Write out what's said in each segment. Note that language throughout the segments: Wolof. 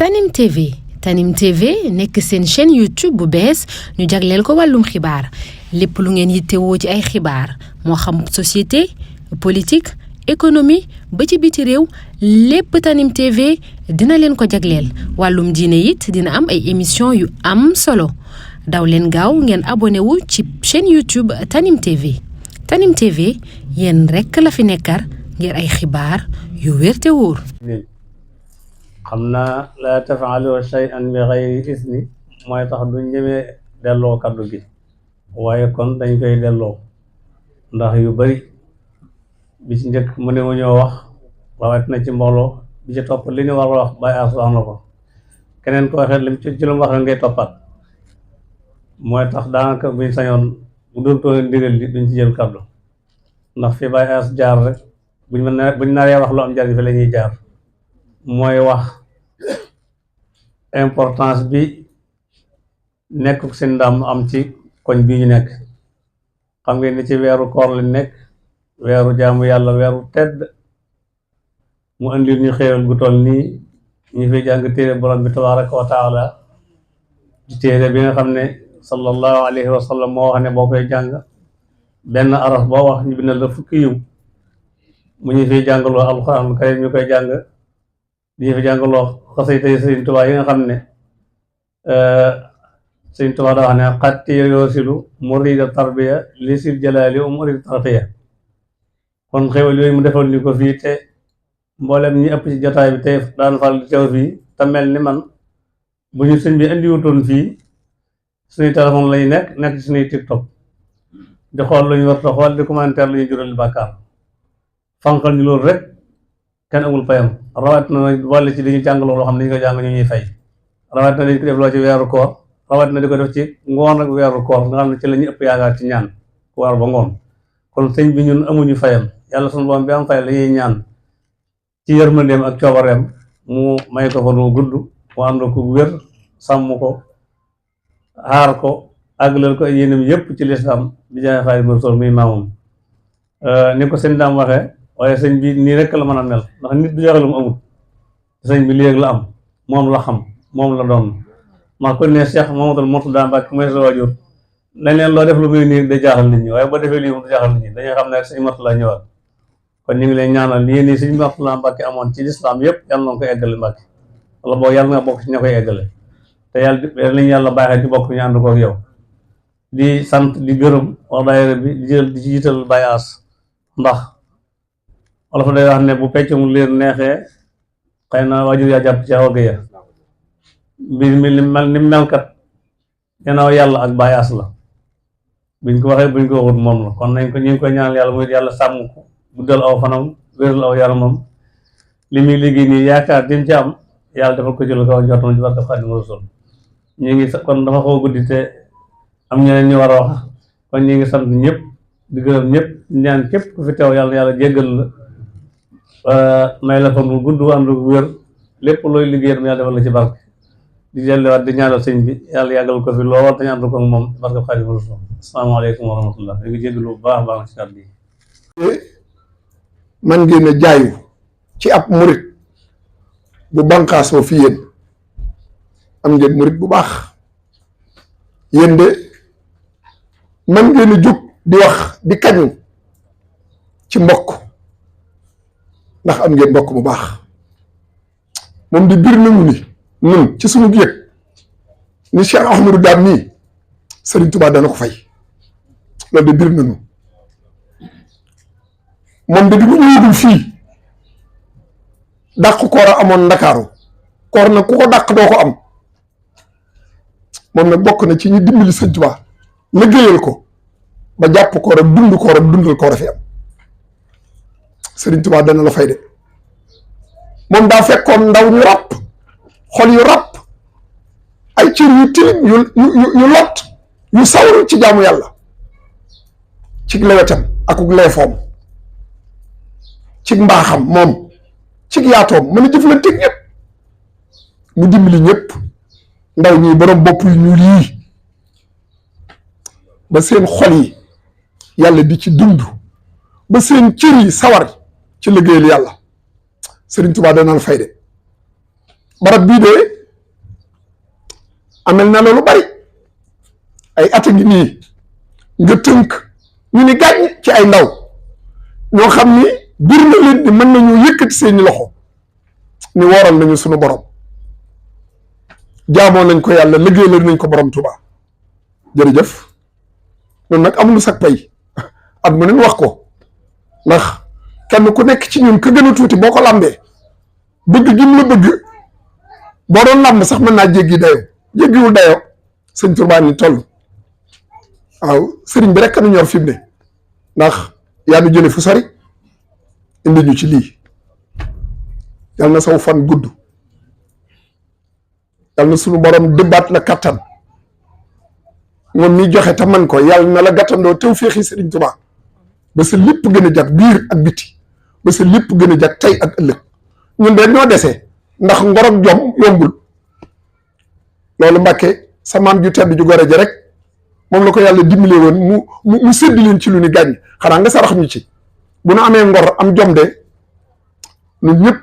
Tanim TV Tanim TV nekk seen chaîne YouTube bu bees ñu jagleel ko wàllum xibaar lépp lu ngeen yittewoo ci ay xibaar moo xam société politique économie ba ci biti réew lépp Tanim TV dina leen ko jagleel wàllum diine it dina am ay émission yu am solo daw leen gaaw ngeen abonné wu ci chaîne YouTube Tanim TV Tanim TV yéen rekk la fi nekkar ngir ay xibaar yu wér te wóor. xam naa la tafaalu shay'an bi ghayri isni mooy tax du ñemee delloo kaddu gi waaye kon dañ koy delloo ndax yu bari bi ci njëkk mu ne mu ñoo wax rawat na ci mbooloo bi ci topp li ñu war a wax Baye Ass wax na ko keneen ko waxee lim ci lu mu wax ngay toppaat mooy tax daanaka buñ sañoon bu doon toon ndigal li duñ ci jël kaddu ndax fi Baye Ass jaar rek buñ naree wax lu am njariñ fi la ñuy jaar mooy wax importance bi nekk seen ndam am ci koñ bii ñu nekk xam ngeen ni ci weeru koor lañ nekk weeru jaamu yàlla weeru tedd mu andil ñu xéewal gu toll nii ñu fi jàng téere borom bi tabaraka wa taala di téere bi nga xam ne sallallahu alayhi wa sallam moo wax ne boo koy jàng benn araf boo wax ñu bindal la fukki yiw mu ñu fiy jàngaloo alxuraan karim ñu koy jàng di fi jàngaloo xasida yi Sëriñ Tuubaa yi nga xam ne Sëriñ Tuubaa da wax ne xatti yoosilu murida tarbiya li sil jalaali murida tarqiya kon xéwal yooyu mu defal ñu ko fii te mboolem ñi ëpp ci jotaay bi te daan fal di teew fii te mel ni man bu ñu sëñ bi indiwutoon fii suñuy téléphone lañu nekk ci suñuy TikTok di xool lu ñu war a xool di commentaire lu ñu jural bàkkaar fanqal ñu loolu rek kenn amul payam rawat na wàll ci li ñu jàngaloo loo xam ne ñu ko jàng ñu ñuy fay rawat na dañ ko def loo ci weeru koor rawat na di ko def ci ngoon ak weeru koor nga xam ne ci la ñu ëpp yaakaar ci ñaan ku war ba ngoon kon sëñ bi ñun amuñu fayam yàlla sunu borom bi am fay la ñuy ñaan ci yërmandeem ak coobareem mu may ko fa nu gudd mu ànd ko wér sàmm ko aar ko àggalal ko ay yéenam yëpp ci lislaam bi jaay Xaadimu Rasuul muy maamam ni ko sëñ daam waxee waaye sëñ bi nii rek la mën a mel ndax nit du joxe lu mu amul sëñ bi léegi la am moom la xam moom la doon maa ko ne Cheikh Mamadou Mourtada Mbacké mooy sa waajur dañ leen loo def lu muy nii da jaaxal nit ñi waaye boo defee lii moom du jaaxal nit ñi dañuy xam ne rek sëñ Mourtada ñëwaat kon ñu ngi leen ñaanal lii nii sëñ Mourtada Mbacké amoon ci lislaam yëpp yàlla na ko eggale Mbacké wala boo yàlla nga bokk ci ña koy eggale te yàlla lañu yàlla baaxee ci bokk ñu ànd kook yow di sant di gërëm wax daayira bi di ci jiital Baye Ass ndax wala fa day wax ne bu peccum liir neexee xëy na waajur yaa jàpp ci awga ya mbir mi ni melkat gannaaw yàlla ak Baye Ass la buñ ko waxee buñ ko waxut moom la kon nañ ko ñu ngi koy ñaanal yàlla muy yàlla sàmm ko guddal aw fanam wéral aw yaramam li muy liggéey nii yaakaar dim ci am yàlla defal ko ci lu kaw njortam ci barke Xaadimu Rasuul ñu ngi kon dafa xaw a guddi te am ñeneen ñu war a wax kon ñu ngi sant ñëpp di gërëm ñëpp ñaan képp ku fi teew yàlla jéggal la may la fan bu gudd ànd wér lépp looy liggéey yàlla defal la ci barke di delluwaat di ñaanal sëñ bi yàlla yàggal ko fi lool te ñu ànd ko ak moom barke Xaadimu Rasuul asalaamaaleykum wa rahmatullah ñu ngi jéggalu bu baax baax ci kàddu yi man ngeen a jaayu ci ab murit bu bànqaasoo fi yéen am ngeen murit bu baax yéen de man ngeen a jóg di wax di kañ ci mbokk ndax am ngeen mbokk bu baax moom di bir nañu ni nun ci suñu yëg ni Cheikh Ahmadou Dame nii Serigne Touba dana ko fay loolu de bir nañu moom de bi mu ñëwagul fii dàq koor a amoon Ndakaaru koor nag ku ko dàq doo ko am moom nag bokk na ci ñi dimbali Serigne Touba liggéeyal ko ba jàpp koor ak dund koor ak dundal koor a fi am Serigne Touba dana la fay de moom daa fekkoon ndaw ñu ràpp xol yu ràpp ay cër yu tilim yu lot yu sawru ci jaamu yàlla ci lewetam akuk leefoom ci mbaaxam moom ci yaatoom mën a jëflanteeg ñëpp mu dimbali ñëpp ndaw ñi borom bopp yu ñuul yii ba seen xol yi yàlla di ci dund ba seen cër yi sawar ci liggéeyal yàlla Serigne Touba dana la fay de barab bii de amel na loolu bari ay at a ngi nii nga tënk ñu ni gàññ ci ay ndaw ñoo xam ni bir na leen ni mën nañu yëkkati seeni loxo ni wooral nañu sunu borom jaamoo nañ ko yàlla liggéeyal nañ ko borom Tuubaa jërëjëf ñun nag amuñu sag pay at mu ne wax ko ndax kenn ku nekk ci ñun ka gën a tuuti boo ko làmbee bëgg gi mu la bëgg boo doon làmb sax mën naa jéggi dayoo jéggiwul dayoo sëñ Tuubaa ni toll waaw sëriñ bi rek ka nu ñor fi mu ne ndax yaa nu jële fu sori indi ñu ci lii yal na saw fan gudd yal na sunu borom dëbbaat la kattan moom mi joxe te man ko yàlla na la gàttandoo tew féexi sëriñ Tuubaa ba sa lépp gën a jag biir ak biti ba sa lépp gën a jag tey ak ëllëg ñun de ñoo desee ndax ngor ak jom yombul loolu Mbàkke sa maam ju tedd ju gore ji rek moom la ko yàlla dimbale woon mu séddi leen ci lu ni gàññ xanaa nga sarax ñu ci bu nu amee ngor am jom de ñun ñëpp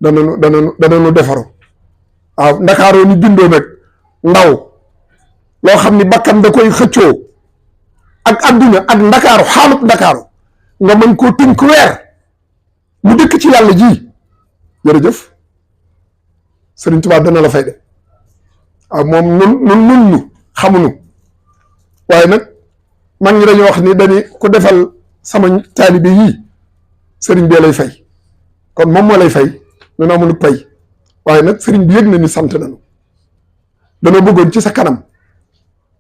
dana nu defaru waaw ndakaaroo ni bindoo nag ndaw loo xam ni bakkan da koy xëccoo ak adduna ak ndakaaru xaalub ndakaaru nga mën koo tënk weer mu dëkk ci yàlla ji jërëjëf Sëriñ Tuubaa dana la fay de waaw moom nun ñu xamuñu waaye nag mag ñi dañoo wax ni dañu ku defal sama taalibe yii sëriñ bee lay fay kon moom moo lay fay nun amul pay waaye nag sëriñ bi yëg na ni sant nañu dana bëggoon ci sa kanam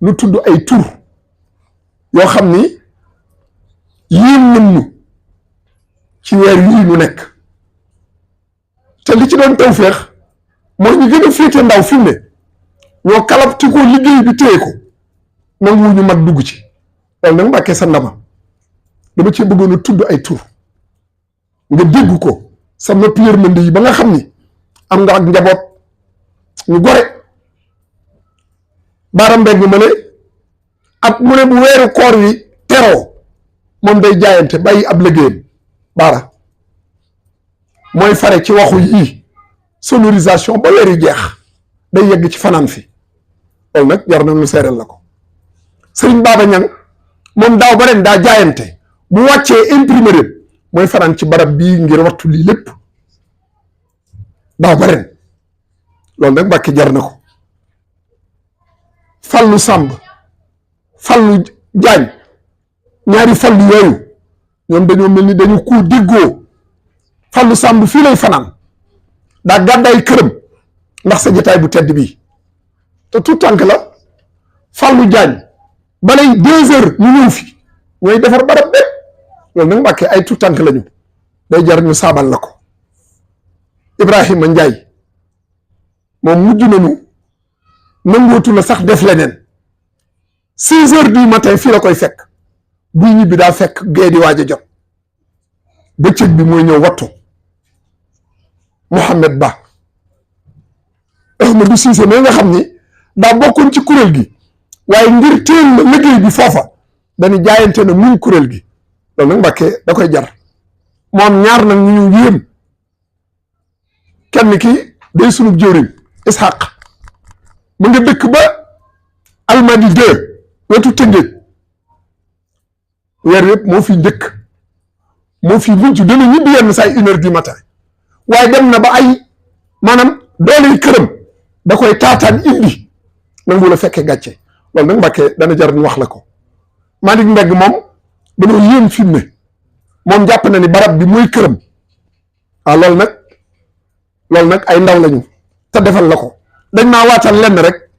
nu tudd ay tur yoo xam ni yéen mën nu ci weer yii nu nekk te li ci doon tawféex mooy ñu gën a féete ndaw fi mu ne ñoo kalabti ko liggéey bi téye ko nangu ñu mag dugg ci loolu nag Mbàkke sa ndama dama cee bëggoon a tudd ay tur nga dégg ko sa nopp yërmande yi ba nga xam ni am nga ak njaboot ñu gore Baara Mbeng ma ne at mu ne bu weeru koor wi teroo moom day jaayante bàyyi ab liggéeyam Baara mooy fare ci waxu yii sonorisation ba weer yu jeex day yegg ci fanaan fi loolu nag jar na nu seereel la ko Sëriñ Baaba Ñang moom daaw ba ren daa jaayante bu wàccee imprimerie mooy fanaan ci barab bii ngir wattu lii lépp daaw ba ren loolu nag Mbàkke jar na ko Fallu Sàmb Fallu Jaañ ñaari fallu yooyu ñoom dañoo mel ni dañu ko déggoo Fallu Sàmb fii lay fanaan daa gàddaay këram ndax sa jotaay bu tedd bii te tout tànk la Fallu Jaañ balay 2 heures ñu ñëw fi ñooy defar barab de loolu nag Mbàkke ay tout tànk lañu day jar ñu saabal la ko Ibrahima Njaay moom mujj nañu nangootu la sax def leneen 6 heures du matin fii la koy fekk buy ñibbi daa fekk gee di waaj a jot bëccëg bi mooy ñëw wattu Mouhamed Ba Ahmadou Cissé mais nga xam ni daa bokkoon ci kuréel gi waaye ngir teel la liggéey bi foofa dañu jaayante na muñ kuréel gi loolu nag Mbàkke da koy jar moom ñaar nag ñu ñu yéem kenn ki day sunub jëwriñ Ishaq mu nga dëkk ba Almadi 2 wetu Tëngéej weer yëpp moo fi njëkk moo fi mujj dana ñibbi yenn saa 1 heure du matin waaye dem na ba ay maanaam doole këram da koy taataan indi nangu la fekkee gàcce loolu nag Mbàkke dana jar ñu wax la ko Malick Mbegg moom dañoo yéen fi mu ne moom jàpp na ni barab bi mooy këram waaw loolu nag ay ndaw lañu te defal la ko dañ maa waatal lenn rek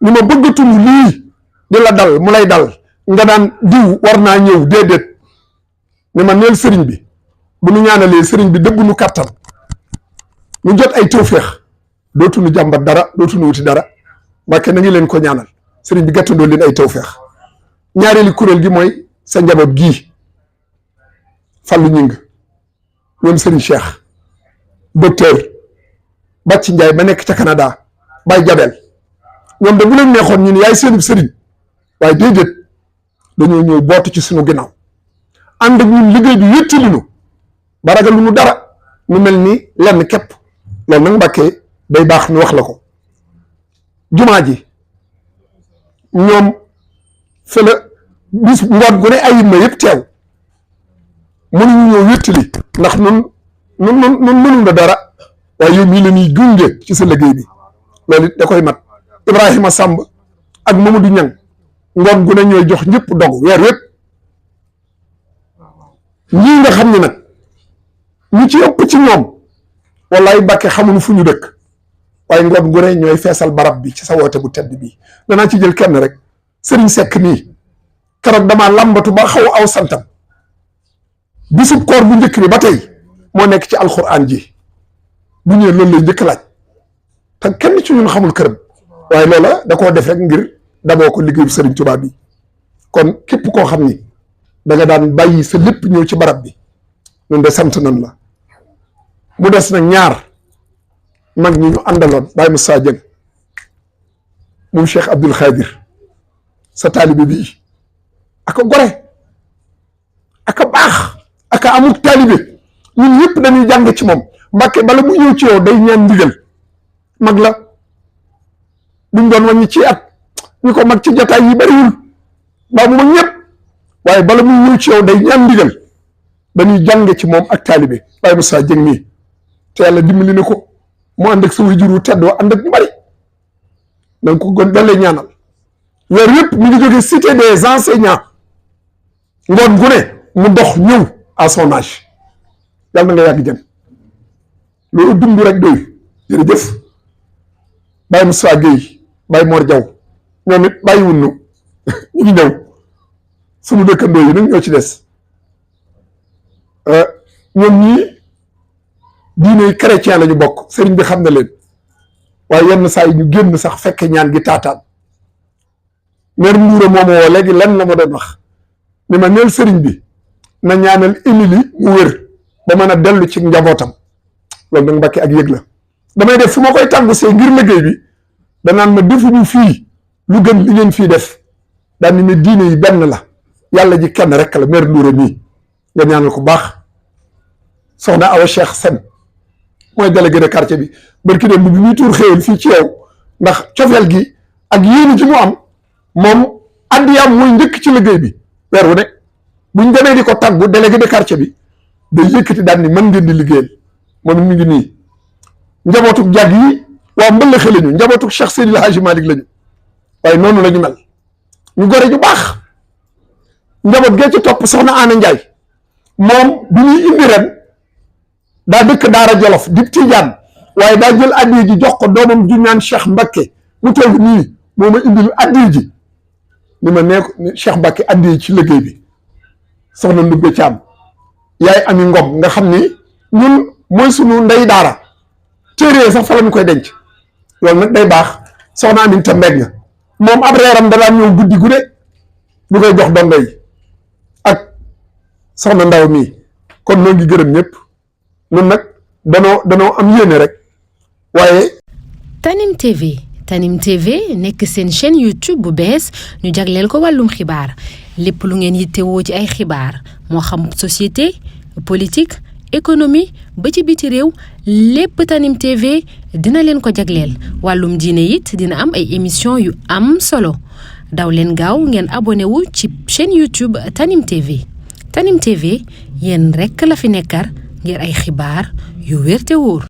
ni ma bëggatuñu lii di la dal mu lay dal nga daan diw war naa ñëw déedéet ni ma neel sëriñ bi bu nu ñaanalee sëriñ bi dëbb nu kàttan nu jot ay tawféex dootuñu jàmbat dara dootuñu wuti dara Mbàkke na ngi leen ko ñaanal sëriñ bi gàttandoo leen ay tawféex ñaareeli kuréel gi mooy sa njaboot gii Fallu Ñing ñoom sëriñ Cheikh docteur Bàcci Njaay ba nekk ca Canada Baye Jabel ñoom de bu leen neexoon ñu ne yaay seenub sëriñ waaye déedéet dañoo ñëw bootu ci suñu ginnaaw ànd ak ñun liggéey bi wéttali nu ba ragal lu nu dara mu mel ni lenn képp loolu nag Mbàkke day baax ñu wax la ko. jumaa ji ñoom fële bis ngoon gu ne ayib ma yëpp teew mënuñu ñëw wéttali ndax nun mënul na dara waaye yow mii la ñuy gunge ci sa liggéey bi loolu it da koy mat. Ibrahima Samb ak Mamadou Ñang ngoon gu ne ñooy jox ñëpp dog weer wépp ñii nga xam ne nag ñu ci ëpp ci ñoom wallaay Mbàkke xamuñu fu ñu dëkk waaye ngoon gu ne ñooy feesal barab bi ci sa woote bu tedd bi danaa ci jël kenn rek Sëriñ Sekk nii keroog damaa làmbatu ba xaw aw santam bisub koor bu njëkk bi ba tey moo nekk ci alxuraan ji bu ñëwee loolu lay njëkk laaj te kenn ci ñun xamul këram waaye loola da koo def rek ngir daboo ko liggéeyu Sëriñ Tuubaa bi kon képp koo xam ni da nga daan bàyyi sa lépp ñëw ci barab bi ñun de sant nan la. mu des nag ñaar mag ñi ñu àndaloon Baye Moussa Dieng moom Cheikh Abdoul Khadir sa taalibe bi aka gore aka baax aka amul taalibe ñun ñëpp dañuy jàng ci moom Mbàkke bala mu ñëw ci yow day ñaan ndigal mag la buñ doon wàññi ci at ñu ko mag ci jataay yi bariwul baa mu mag ñëpp waaye bala mu ñëw ci yow day ñaan ndigal dañuy jàng ci moom ak taalibe Baye Moussa Dieng nii te yàlla dimbali na ko mu ànd ak sa waajur wu tedd ànd ak ñu bari donc kon dalee ñaanal weer yëpp mi ngi jógee cité des enseignants ngoon gu ne mu dox ñëw à son âge yàlla na nga yàgg jëm loolu dund rek doy jërëjëf Baye Moussa Gueye Baye Mor Diaw ñoom it bàyyi wunnu ñu ngi ñëw suñu dëkkandoo yi nag ñoo ci des ñoom ñii diine chrétien la ñu bokk sëriñ bi xam na leen waaye yenn saa yi ñu génn sax fekke ñaan gi taataan mère Mbuura moomu woo léegi lan la ma doon wax ni ma neel sëriñ bi na ñaanal Émilie mu wér ba mën a dellu ci njabootam loolu nag Mbàkke ak yëg la damay def fu ma koy tàggu see ngir liggéey bi danaan ma defuñu fii lu gën li ngeen fii def daan ni ne diine yi benn la yàlla ji kenn rek la mère Mbuura nii nga ñaanal ko baax soxna Awa Cheikh Sen mooy délégué de quartier bi barki dem bi muy tuur xéewal fii ci yow ndax cofeel gi ak yéene ji mu am moom addiyaam mooy njëkk ci liggéey bi weer wu ne buñ demee di ko tàggu délégué de quartier bi day yëkkati daan ni mën ngeen di liggéeyal moom mi ngi nii njabootuk jàgg yi waa mbëllëxe lañu njabootuk Cheikh Seydil Hadji Malick lañu waaye noonu la ñu mel ñu gore ju baax njaboot gee ci topp soxna Ana Ndiaye moom bi ñuy indi ren daa dëkk Daara Jolof di Tijaan waaye daa jël addiya ji jox ko doomam ju ñaan Cheikh Mbacké mu toog nii moo ma indil addiya ji ni ma nee ko Cheikh Mbacké addiya ci liggéey bi soxna Ndubbe Caam yaay Ami Ngom nga xam ni ñun mooy sunu ndey daara téere sax fa la ñu koy denc loolu nag day baax soxna Aminta Mbeng moom ab reeram da daan ñëw guddi gu ne ñu koy jox dongo yi ak soxna Ndaw mii kon noo ngi gërëm ñëpp nun nag danoo am yéene rek waaye Tanim TV nekk seen chaîne YouTube bu bees ñu jagleel ko wàllum xibaar lépp lu ngeen yittewoo ci ay xibaar moo xam société politique économie ba ci biti réew lépp Tanim TV dina leen ko jagleel wàllum diine it dina am ay émission yu am solo daw leen gaaw ngeen abonné wu ci chaîne YouTube Tanim TV Tanim TV yéen rekk la fi nekkar ngir ay xibaar yu wér te wóor